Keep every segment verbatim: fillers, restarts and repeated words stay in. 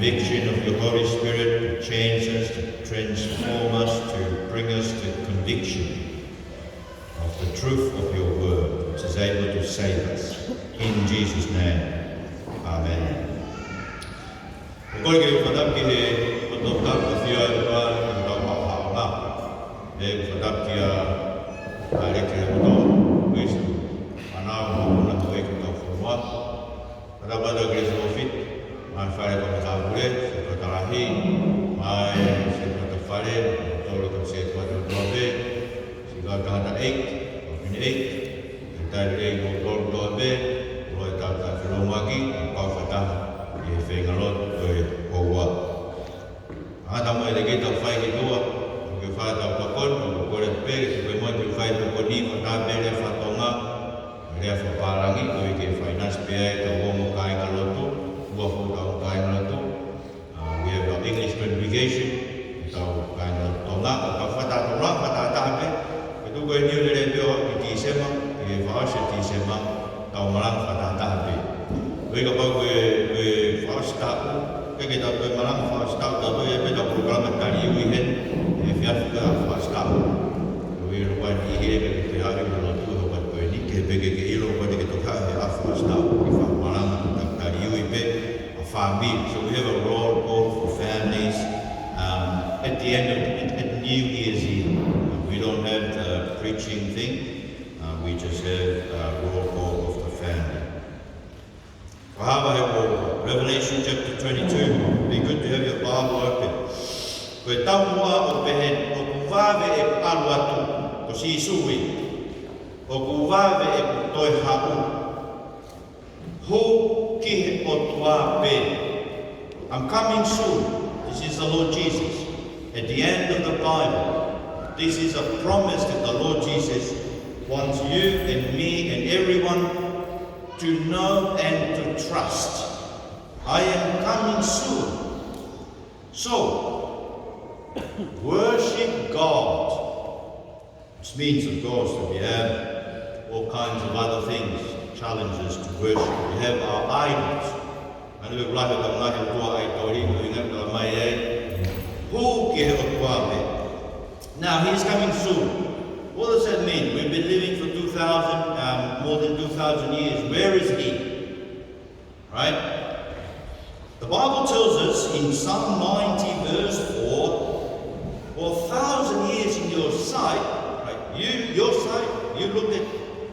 conviction of your Holy Spirit to change us, to transform us, to bring us to conviction of the truth of your word, which is able to save us. In Jesus' name, amen. Ko e ke fakatātā ki he kotoa ʻoku fiefia ai ʻa e tau haʻohaʻonga. Ko e fakatātā ki he ʻEiki ʻo e motu, Kalaisi, ʻa e ʻOtua ʻo e motu, ʻa e ʻEiki ʻo e fonua. Fakatātā ki he Sōfitu, mo e fale Kōmiti Pule, sētuata lahi, mo e sētuata fale, mo e tolu ko e sētuata kotoa pē, siʻi kau tangataʻeiki, ʻo e fineʻeiki, ʻa e tali lelei kotoa pē, ʻo e tau tau felōmaki, ʻo kau fakataha ʻi he feinga lotu ʻo e houa. Tangata mo e lelei ke tau fai ki tuʻa, ʻoku ke fai tau tokoni, ʻoku kole pē, ke tuku mo ke fai tokoni, mo tā pē lea faka-Tonga, lea fakapālangi, ʻoku ke finance pē ai, tau ongo kāingalotu, ua foʻi tau kāingalotu, uh, we have our English congregation, tau kāingalotu Tonga, ʻoku tau fakatātā Tonga, fakatātā pē, ke tuku e niu lelei pē ʻo ʻi Tīsema, ʻi he fakaʻosi ʻo Tīsema, tau malanga fakatātā pē. Ko e kapau ko e, ko e fakaʻosi taʻu, ke ke tau ko e malanga fakaʻosi taʻu, tau ko e pē tau polokalama tali ui heni, ʻe fiafia fakaʻosi taʻu. Ko e ʻilo ko eni ʻi he ke ke haʻu ʻi he lotu ʻo ka ko eni, ke pē ke ke ʻilo ko e ke toka he ʻaho fakaʻosi taʻu, ke fakamalanga, tau tali ui pē, ʻa e fāmili. So we have a roll call for families, um, at the end of, at, at New Year's Eve. We don't have the preaching thing. Uh, we just have a roll call of the family. Ko e hā e vahe ko ē, Revelation chapter twenty-two. Be good to have your Bible open. Ko e taumuʻa ʻoku pehē ni, ʻoku vave ʻeku ʻalu atu, ko Sīsū ia. ʻOku vave ʻeku toe haʻu. Hū ki he ʻOtua pē. I'm coming soon. This is the Lord Jesus. At the end of the Bible, this is a promise that the Lord Jesus wants you and me and everyone to know and to trust. I am coming soon. So, worship God. Which means, of course, that we have all kinds of other things, challenges to worship. We have our idols. Anu e ulahi o tau ngaahi ʻotua ʻaitoli, ko e ʻuhinga ʻoku tala mai ai, hū ki he ʻOtua pē. Now, he's coming soon. What does that mean? We've been living for two thousand, um, more than two thousand years. Where is he? Right? The Bible tells us in Psalm ninety verse four, "For a thousand years in your sight," right? You, your sight, you look at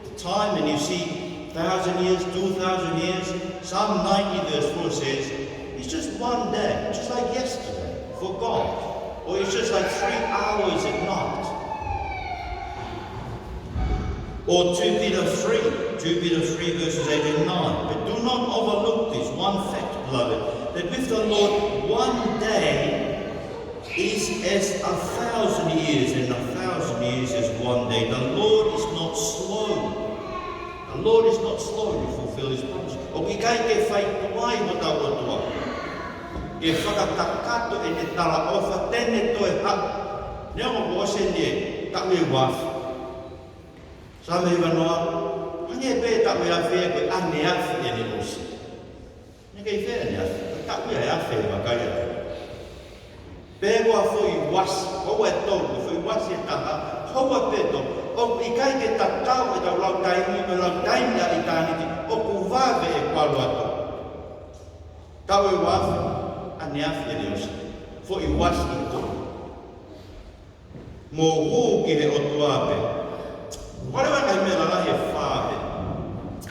the time and you see thousand years, two thousand years. Psalm ninety verse four says, "It's just one day, just like yesterday for God." Or, "It's just like three hours at night." Or two Peter three, two Peter three verses eight and nine. But do not overlook this one fact, beloved, that with the Lord one day is as a thousand years, and a thousand years as one day. The Lord is not slow. The Lord is not slow to fulfill his promise. ʻOku ʻikai ke fai tuai hotau ʻOtua. Ke fakakakato ʻene talaʻofa te ne toe haʻu. Neongo kuo ʻosi ʻene taʻu ʻe uaafe. Saame hiva noa, hangē pē taʻu ʻe afe ko e ʻaneafi ʻene ʻosi. Naʻe ʻikai fē ʻaneafi, taʻu ʻe afe vakai atu. Pe ko ha foʻi uasi, ko e tolu, ko e foʻi uasi ʻe taha, ko e pē tolu, ʻoku ʻikai ke tatau ʻetau lau taimi, mo e lau taimi ʻa ʻitāniti, ʻoku vave ʻeku ʻalu atu. Taʻu ʻe uaafe, ʻaneafi ʻene ʻosi, foʻi uasi ʻe tolu. Mou hū ki he ʻOtua pē. Ko e ʻuluaki meʻa lalahi ʻe fā pē.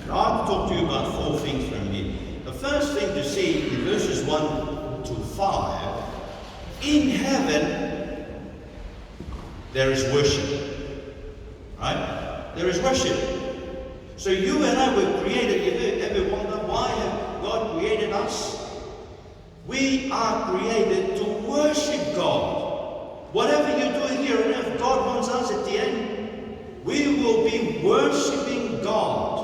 Now, I want to talk to you about four things from here. The first thing to see in verses one to five, in heaven, there is worship. Right? There is worship. So you and I were created. You ever, ever wonder why have God created us? We are created to worship God. Whatever you do here on earth, God wants us at the end. We will be worshiping God.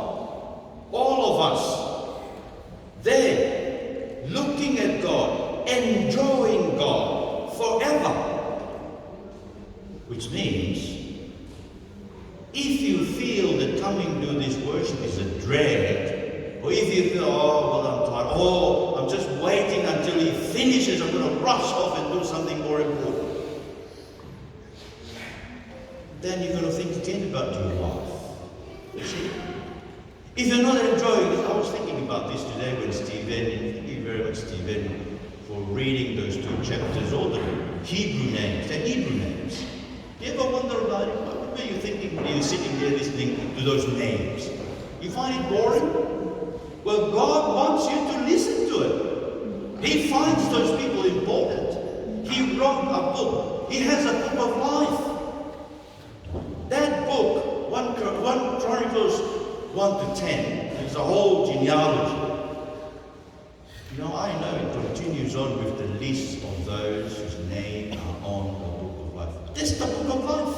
All of us. There, looking at God, enjoying God forever. Which means, if you feel that coming to this worship is a drag, If you feel, "Oh, well, I'm tired. Oh, I'm just waiting until he finishes. I'm gonna rush off and do something more important." Then you're gonna think again about your life. You see? If you're not enjoying it, I was thinking about this today when Stephen, thank you very much, Stephen, for reading those two chapters, all the Hebrew names, the Hebrew names. You ever wonder about it? What were you thinking when you're sitting there listening to those names? You find it boring? Well, God wants you to listen to it. He finds those people important. He wrote a book. He has a book of life. That book, one Chro-, one Chronicles one to ten, is a whole genealogy. You know, I know it continues on with the list of those whose name are on the book of life. That's the book of life.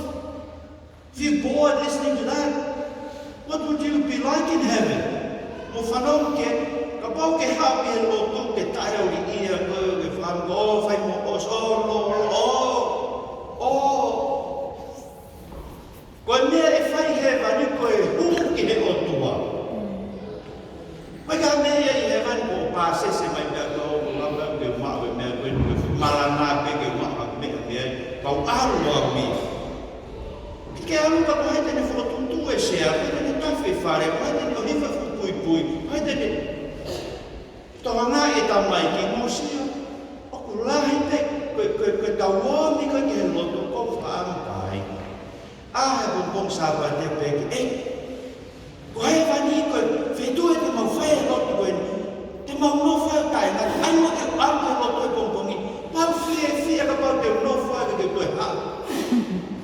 If you're bored listening to that, what would you be like in heaven? Mou fanongo ki ai, kapau ke haʻu ki he lotu ke taʻeʻaonga ia, ko e fanga ʻo fai mo ʻosi, ʻo, ʻo, ʻo, ʻo. Ko e meʻa ʻe fai ʻi hēvani ko e hū ki he ʻOtua. Ko e ka meʻa ia ʻi hēvani ko e pāsese mai pē ʻo, ko e ngāue ke maʻu e meʻa ko eni, ko e malanga pē ke maʻu e meʻa, meʻa, pau ʻalu ʻo ʻalu ia. Ke ke ʻalu ka ko hai te ne fokotuʻutuʻu e sea, ko hai te ne tafe e fale, ko hai te ne ʻohifo e fuʻu puipui, ko hai te ne tokangaʻi e tamaiki, mou sio. ʻOku lahi pē, ko e, ko e, ko e tau ō mai ko ē ki he lotu ko e fakaʻamu pai. ʻAʻu he pongipongi Sāpate pē ke, ē, ko hēvani ko e feituʻu ē te mau fai e lotu ko eni, te mau nofo ai ʻo taʻengata, ʻai mo ke ʻalu ki he lotu he pongipongi, pau fiefia kapau te u nofo ai ke toe haʻu.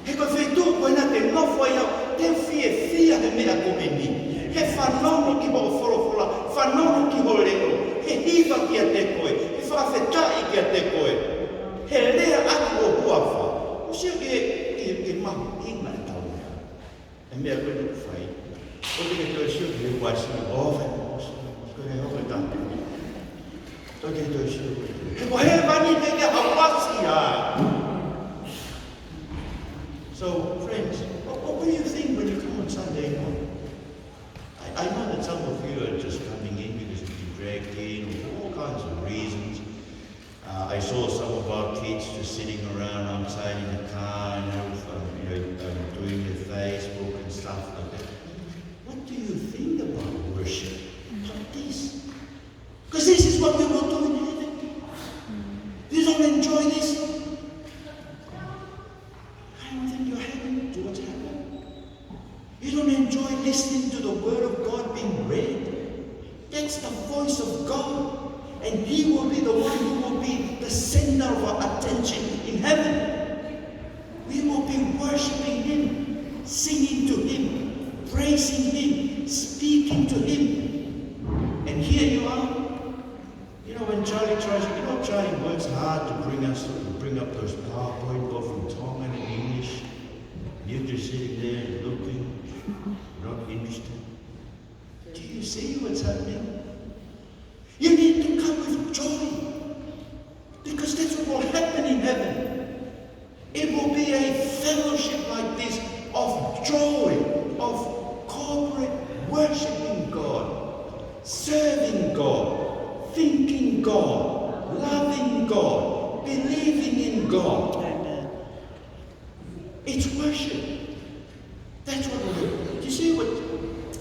He ko e feituʻu ko ena te u nofo ai au, te u fiefia he meʻa ko eni. He fanongo ki hoʻo folofola, fanongo ki ho leʻo, he hiva kiate koe, he fakafetaʻi kiate koe. He lea ʻaki ho huafa. Mou sio ki he, ki he, ki he mahuʻinga e tau meʻa. E meʻa ko eni ʻoku fai. ʻOua te ke toe sio ki he uasi, ʻo fai mo ʻosi, ko e hoko e tau. ʻOua te ke toe sio. He ko hēvani te ke hauasi ai. So, friends, what, what do you think when you come on Sunday morning? I, I know that some of you are just coming in because you've been dragged in or for all kinds of reasons. Uh, I saw some of our kids just sitting around outside in the car, you know, um, you know, um, doing their Facebook and stuff like that. What do you think about worship? About this? 'Cause this is what we will do in heaven. You don't enjoy this? I don't think you're heaven to what's happening. You don't enjoy listening to the word of God being read? That's the voice of God. And he will be the one who will be the center of our attention in heaven. We will be worshiping him, singing to him, praising him, speaking to him. And here you are. You know, when Charlie tries, you know, Charlie works hard to bring us, bring up those PowerPoint, both in Tongan and English. And you're just sitting there looking, not interested. Do you see what's happening? You need to come with joy, because that's what will happen in heaven. It will be a fellowship like this of joy, of corporate worshiping God, serving God, thinking God, loving God, believing in God. Amen. It's worship. That's what we're, you see what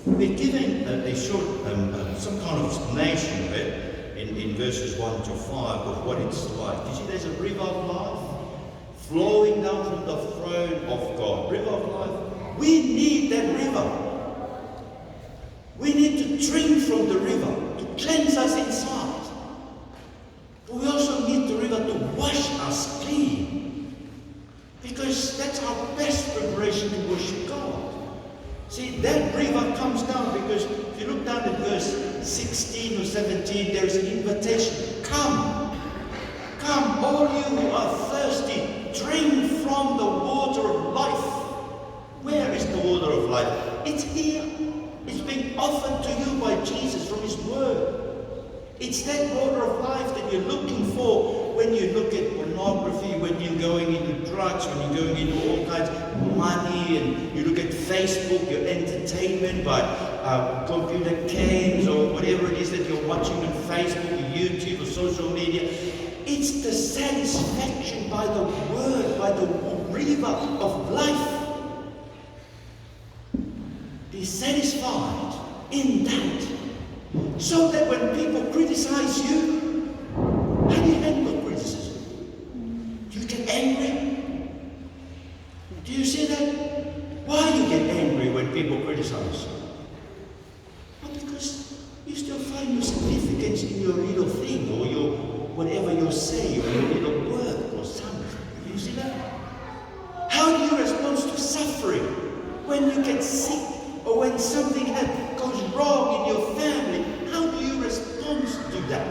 we're giving a, a short, um, um, some kind of explanation of it in, in verses one to five of what it's like. You see, there's a river of life flowing down from the throne of God. River of life. We need that river. We need to drink from the river to cleanse us inside. But we also need the river to wash us clean. Because that's our best preparation to worship God. See, that river comes down because if you look down at verse sixteen or seventeen, there is an invitation. Come, come, all you who are thirsty, drink from the water of life. Where is the water of life? It's here. It's being offered to you by Jesus from his word. It's that water of life that you're looking for when you look at pornography, when you're going into drugs, when you're going into all kinds of money, and you look at Facebook, your entertainment by uh, computer games or whatever it is that you're watching on Facebook or YouTube or social media. It's the satisfaction by the word, by the river of life. Be satisfied in that, so that when people criticize you, how do you handle criticism? Do you get angry? Do you see that? Why do you get angry when people criticize you? Well, because you still find your significance in your little thing or your whatever you say or your little work or something. Do you see that? How do you respond to suffering when you get sick or when something ha- goes wrong in your family? How do you respond to that?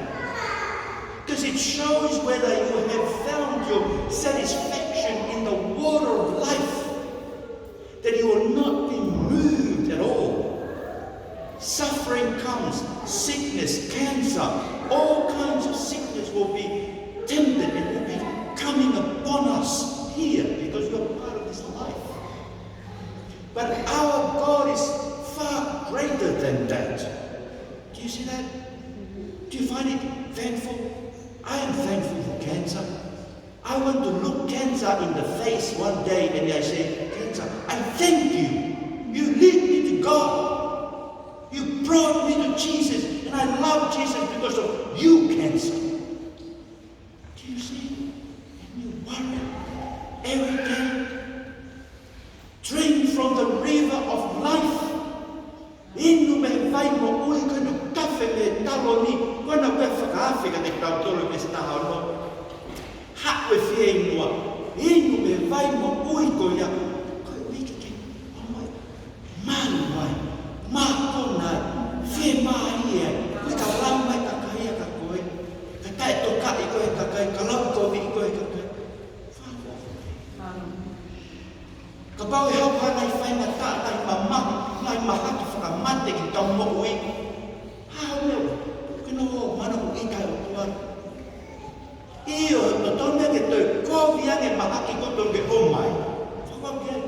Because it shows whether you have found your satisfaction in the water of life, that you will not be moved at all. Suffering comes, sickness, cancer, all kinds of sickness will be tempted and will be coming upon us here because you're part of this life. But our God is far greater than that. Do you see that? Do you find it thankful? I am thankful for cancer. I want to look cancer in the face one day and I say, "Cancer, I thank you. You lead me to God. You brought me to Jesus, and I love Jesus because of you, cancer." Do you see? And you worry every day. Drink from the river of life. Inu mei he vai moʻui, ko ʻene tafe mei he taloni, ko ʻene ʻoku fakaafe kiate kitautolu ʻi he veesi taha ono. Haʻu ʻo fieinua, inu mei he vai moʻui ko ia, ko e uike ke ʻomai. Malu mai, mākona ai, fiemālie ai, ko e ka lau mai kakai ʻa ka koe, ka taʻetokaʻi koe kakai, ka lau kovi koe kakai. Kapau ʻe haʻu ha ngaahi faingataʻa, ngaahi mamahi, ngaahi mahaki fakamate ki heʻetau moʻui. Hā e meʻa, ke nau ō, mana ʻoku ʻita e ʻOtua. ʻIo, totonu ke toe kovi ange mahaki ko tonu ke ʻomai. Fakakovi ai.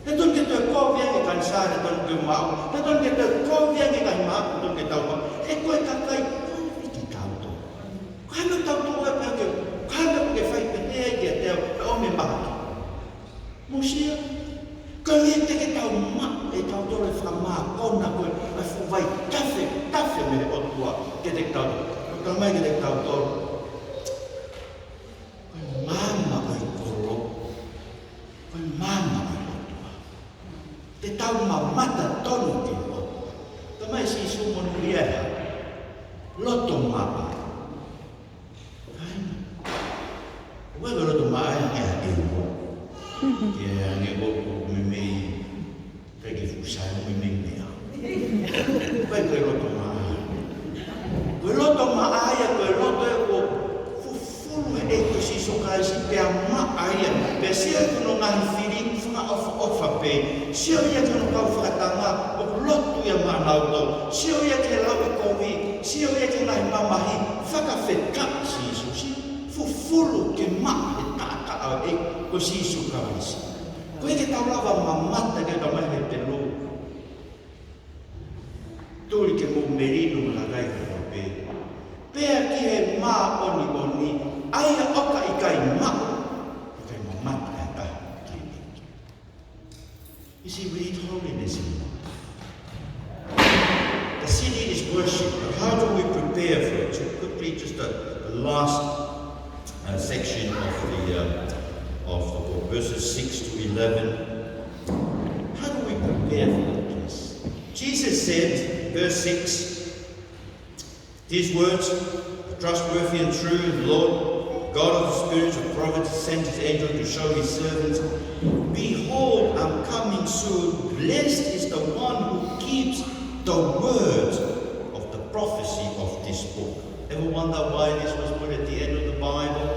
Totonu ke toe kovi ange kanisā, totonu ke maʻu. Totonu ke toe kovi ange ngaahi mahaki ko tonu ke tau maʻu. He ko e kakai kovi kitautolu. Ko e hā e meʻa ʻoku tau tuʻu ai pē ke, ko e hā e meʻa ʻoku ke fai pē ai kiate au, ʻo ʻomai mahaki. Mou sio, ko e lele ke tau maʻu ʻe tautolu e fakamākona ko e, e fuʻu vai tafe, tafe mei he ʻOtua kiate kitautolu. ʻOku talamai kiate kitautolu, ko e maama ʻo e kolo, ko e maama ʻo e ʻOtua. Te tau mamata tonu ki he ʻOtua. Talamai ʻe Sīsū monūʻia e loto maʻa. Kāinga. ʻOua ʻe loto maʻa ia ke ʻi ai e ua. Ke ʻi ai ange ʻoku meimei, ʻikai ke fuʻu sai, meimei meʻa. ʻIkai ko e loto maʻa. Ko e loto maʻa ia, ko e loto ʻoku fufulu ʻe he ʻEiki ko Sīsū Kalaisi pea maʻa ia. Pea sio ki hono ngaahi fili fakaʻofoʻofa pē. Sio ia ki hono kau fakatanga, ʻoku lotu ia maʻanautolu. Sio ia ki he lau ʻa e kovi. Sio ia ki he ngaahi mamahi, fakafetaʻi Sīsū, sio, fufulu ke maʻa he taʻataʻa ʻo e ʻEiki ko Sīsū Kalaisi. Ko e ke tau lava mamata ke tau mai he pelu. Tuli ke mou melino mo e kakai kotoa pē. Pea ki he māʻoniʻoni, ʻa ia ʻoka ʻikai maʻu, ʻikai mamata ʻe ha taha ki ai. You see, we need holiness in life. The city is worship, but how do we prepare for it? So quickly, just the, the last, uh, section of the, uh, of the book, verses six to eleven. How do we prepare for that place? Jesus said, verse six, These words, the trustworthy and true, the Lord God of the spirits of prophets sent his angel to show his servants, "Behold, I'm coming soon. Blessed is the one who keeps the words of the prophecy of this book." Ever wonder why this was put at the end of the Bible?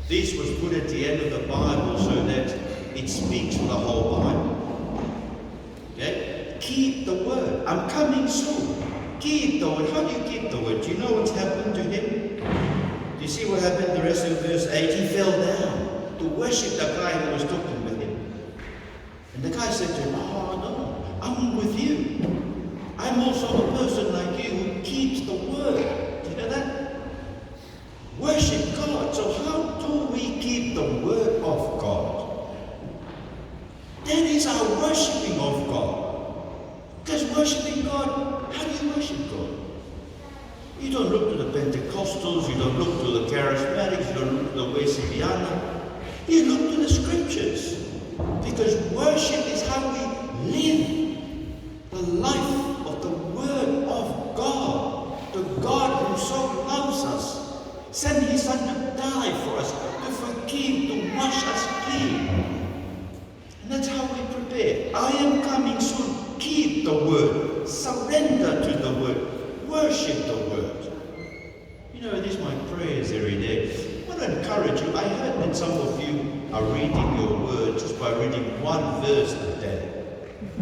This was put at the end of the Bible so that it speaks for the whole Bible. Okay? Keep the word. I'm coming soon. Keep the word. How do you keep the word? Do you know what's happened to him? Do you see what happened the rest of verse eight? He fell down to worship the guy who was talking with him. And the guy said to him, "Oh, no, I'm with you. I'm also a person like you who keeps the word. Do you know that? Worship God. So how do we keep the word of God? That is our worshiping of God. Because worshiping God, how do you worship God? You don't look to the Pentecostals, you don't look to the Charismatics, you don't look to the Wesleyan. You look to the scriptures. Because worship is how we live the life of the Word of God. The God who so loves us, sent his Son to die for us, to forgive, to wash us clean. And that's how we prepare. I am coming soon. Keep the word. Surrender to the word. Worship the word. You know, it is my prayers every day. I want to encourage you. I heard that some of you are reading your word just by reading one verse a day.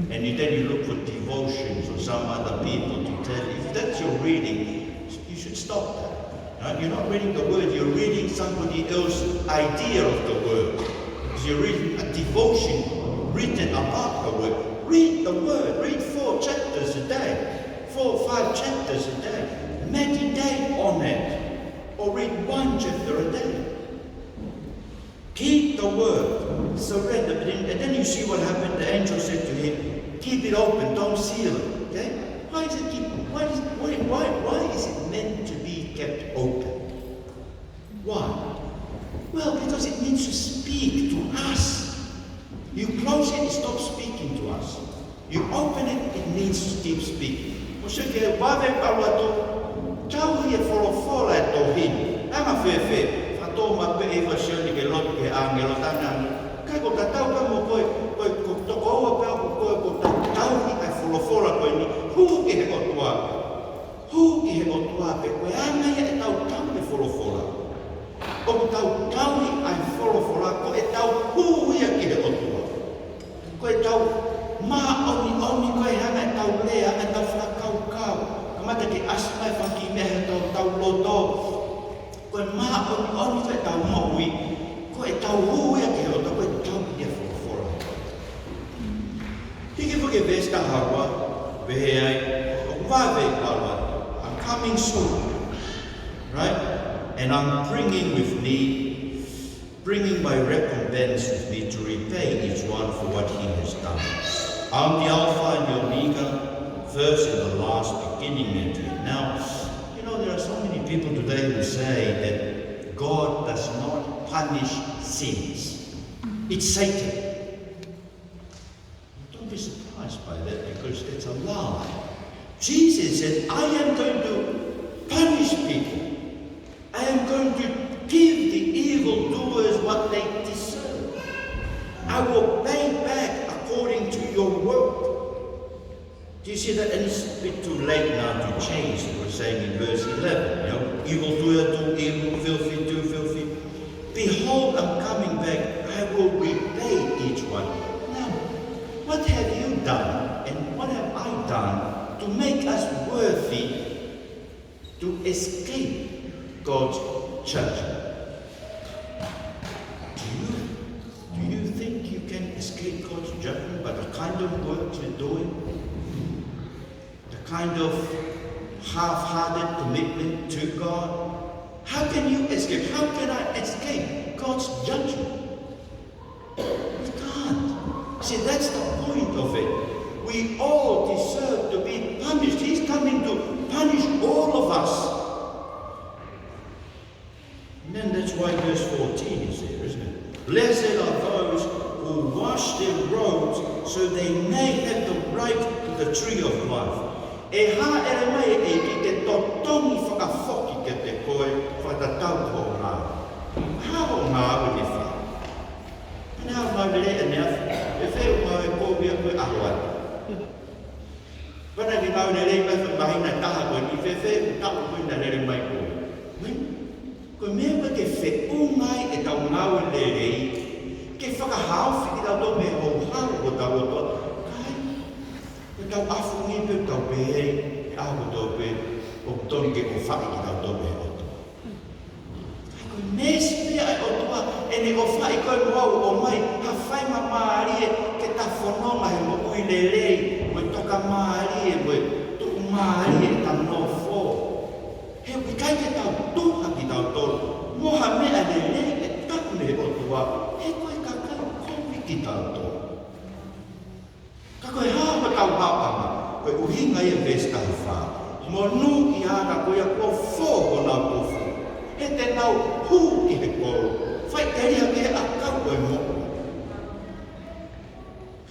And you, then you look for devotions or some other people to tell you. If that's your reading, you should stop that. Right? You're not reading the word, you're reading somebody else's idea of the word. Because you're reading a devotion written about the word. Read the word, read four chapters a day, four or five chapters a day. Meditate on it, or read one chapter a day. Keep the word, surrender. And then, and then you see what happened. The angel said to him, "Keep it open, don't seal it." Okay? Why is it keep, why is, why, why, why is it meant to be kept open? Why? Well, because it means to speak to us. You close it, it stops speaking to us. You open it, it means to keep speaking. Ko e sio ke vave ʻalu atu, tauhi e folofola ʻa e tohi ni. Anga fēfē? Fakatō mai pē ʻe he ʻEiki ʻo Sione ke lotu ki he ʻāngelo, tangata. Kae ko tatau pē mo koe, ko e, ko e tokoua pē ʻoku koe, ko tatau ʻi he folofola ko eni, hū ki he ʻOtua. Hū ki he ʻOtua pē, ko e anga ia ʻetau tauhi e folofola. ʻOku tau tauhi ʻa e folofola, ko ʻetau hū ia ki he ʻOtua. Ko ʻetau māʻoniʻoni, ko e anga ʻetau lea, anga ʻetau fakakaukau. Kamata ke ʻasi mai e fanga kiʻi meʻa he tau, tau loto. Ko e māʻoniʻoni ko ʻetau moʻui, ko ʻetau hū ia ki he ʻOtua, ko ʻetau tauhi e folofola. Hiki hake veesi taha ua, pehē ai, ʻoku vave ʻalu atu. I'm coming soon, right? And I'm bringing with me, bringing my recompense with me to repay each one for what he has done. I'm the Alpha and the Omega, first and the last, beginning and the end. Now, you know, there are so many people today who say that God does not punish sins. It's Satan. Don't be surprised by that, because that's a lie. Jesus said, "I am going to punish people. I am going to give the evildoers what they deserve. I will pay back according to your work." Do you see that? And it's a bit too late now to change what we're saying in verse eleven. You know, "Evildoer, do evil, filthy, do filthy. Behold, I'm coming back. I will repay each one." Now, what have you done and what have I done to make us worthy to escape God's judgment? Do you, do you think you can escape God's judgment by the kind of work you're doing? The kind of half-hearted commitment to God? How can you escape? How can I escape God's judgment? We can't. See, that's the point of it. We all deserve to be punished. He's coming to punish all of us. And then that's why verse fourteen is there, isn't it? "Blessed are those who wash their robes so they may have the right to the tree of life." ʻE hāʻele mai e ʻEiki ke totongi fakafoki kiate koe fakatatau ki hoʻo ngāue. Hā hoʻo ngāue ne fai? Pea ne haʻu mai lelei ʻaneafi, ʻe fē ʻū ngāue ʻoku ou fai ko e ʻaho atu? Pea naʻe ngāue lelei mai he māhina ʻe taha ko eni, fēfē ʻū taʻu ko ē naʻe lele mai ko ē? Ko e meʻa ko ē ke feʻunga ai ʻetau ngāue lelei, ke fakahaofi kitautolu mei he houhau ʻo hotau loto. Kai, ko ʻetau ʻafungi pē ʻoku tau pehē, he ʻaho kotoa pē, ʻoku totonu ke ʻofaʻi kitautolu ʻe he ʻOtua. Ko e meesi pē ʻa e ʻOtua, ʻene ʻofaʻi koe mo au ʻo ʻomai ha faingamālie ke ta fononga he moʻui lelei, Ka mālie, ko e tuʻumālie ʻetau nofo. He ʻoku ʻikai ke tau tuha kitautolu mo ha meʻa lelei ʻe taha mei he ʻOtua, he ko e kakai kovi kitautolu. Ka ko e hā hotau haʻama? Ko e ʻuhinga ia e veesi taha fā. Monūʻia ka ko ia kuo fō honau kofu, he te nau hū ki he kolo, faʻiteliha ki he ʻakau ʻo e moʻui.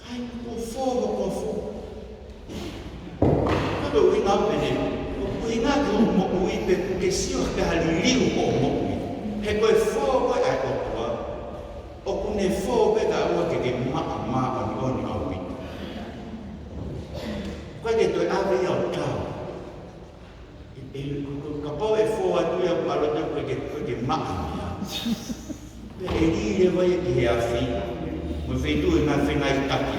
Kae kuo fō ho kofu. Ka ko e ʻuhinga pē eni, ko e ʻuhinga ki hoʻo moʻui pe ʻoku ke sio ki ha liliu hoʻo moʻui. He ko e fō ko ē ʻa e ʻOtua, ʻoku ne fō pē kae ʻoua ke ke maʻa māʻoniʻoni ʻaupito. ʻOku ʻikai ke toe ʻave ia ʻo tau. ʻE, ʻe, ko, ko, kapau ʻe fō atu ia, ʻoku ʻalu atu ʻoku ʻikai ke, ʻoku ʻikai ke maʻa ia. Pea ʻe lī leva ia ki he afi, mo e feituʻu ʻe ngaahi fengaitaki.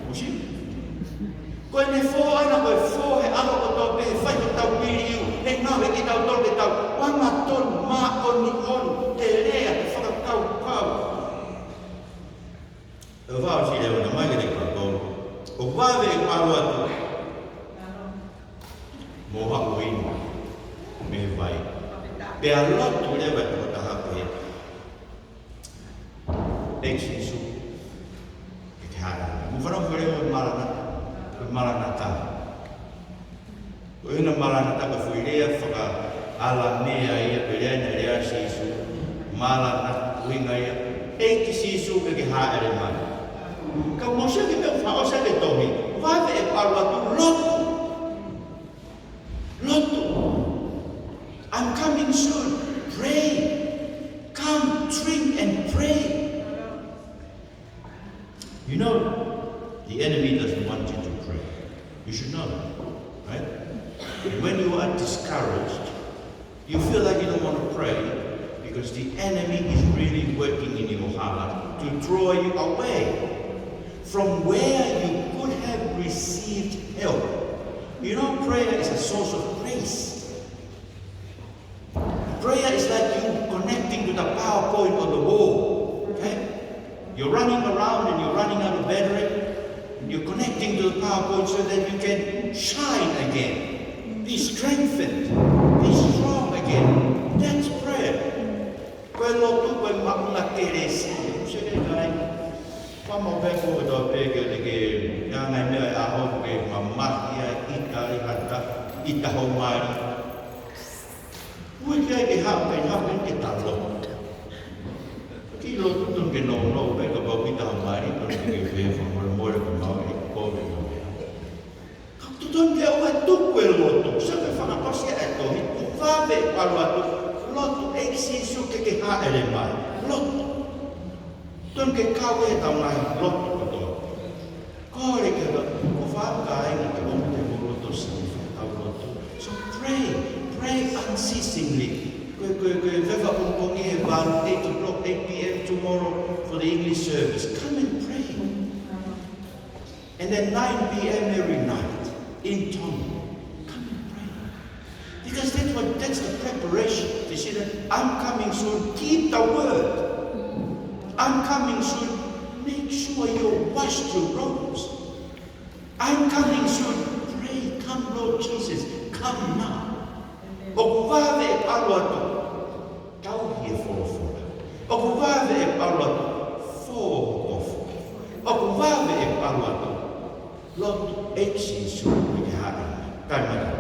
Mou sio? Ko ʻene fō ʻana, ko e fō he ʻaho kotoa pē, he fai hotau liliu, he ngaohi kitautolu ke tau angatonu, māʻoniʻoni, teleʻa, he fakakaukau. ʻE vā o si leo na mai ke te kakou. ʻOku vave e ʻalu atu. Mo haʻu ʻo inu mei he vai. Pea lotu leva e tokotaha pehē, ʻEiki Sīsū, ke ke haʻele. Mou fanongo ki he lea Maranata. Maranata. Ko e ʻuhinga Maranata ko e foʻi lea faka-ʻAlamea ia, pea lea naʻe lea ai ʻa Sīsū. Maranata, ʻuhinga ia, ʻEiki Sīsū, ke ke haʻele mai. Ka mou sio ki he meʻa ʻoku fakaʻosi ʻaki e tohi, vave e ʻalu atu, lotu. Lotu. I'm coming soon. Pray. Come, drink and pray. You know, the enemy doesn't want you to pray. You should know that, right? And when you are discouraged, you feel like you don't want to pray because the enemy is really working in your heart to draw you away from where you could have received help. You know, prayer is a source of grace. Prayer is like you connecting to the PowerPoint on the wall, okay? You're running around and you're running out of battery. You're connecting to the PowerPoint so that you can shine again, be strengthened, be strong again. That's prayer. Ko e lotu, ko e maʻunga kelesi. Seke kai. Fama pe ko to pe ke te ke, ʻi he ngaahi meʻa ʻa e ʻaho ke mamahi ai ʻi tahi hata, ʻi tahi mali. Ui ke ai ke haʻu, ke haʻu ke tau lotu. Ke lotu tonu ke nounou pē kapau ʻi tahi mali, tonu ke ke fakamolemole ke mau e kovi no mea. Ka totonu ke ʻoua ʻe tuku e lotu, sio ki he fakaʻosi ʻa e tohi, ʻoku vave e ʻalu atu, lotu, ʻEiki Sīsū, ke ke haʻele mai. Lotu. Tonu ke kau ʻetau ngaahi lotu kotoa. Kole ke lotu, ko e fakaʻainga ke ʻomi te mo lotu sini fai ʻetau lotu. So pray, pray unceasingly. Ko e, ko e, ko e fefa pongipongi he valu, eight o'clock, eight P M tomorrow for the English service. Come and pray. And then nine P M every night in Tonga. Come and pray. Because that's what, that's the preparation. You see that? I'm coming soon. Keep the word. I'm coming soon. Make sure you wash your robes. I'm coming soon. Pray. Come, Lord Jesus. Come now. ʻOku vave e ʻalu atu. Tauhi e folofola. ʻOku vave e ʻalu atu. Fō ho kofu. ʻOku vave e ʻalu atu. Lotu, ʻEiki Sīsū, ke ke haʻele. Taimi atu.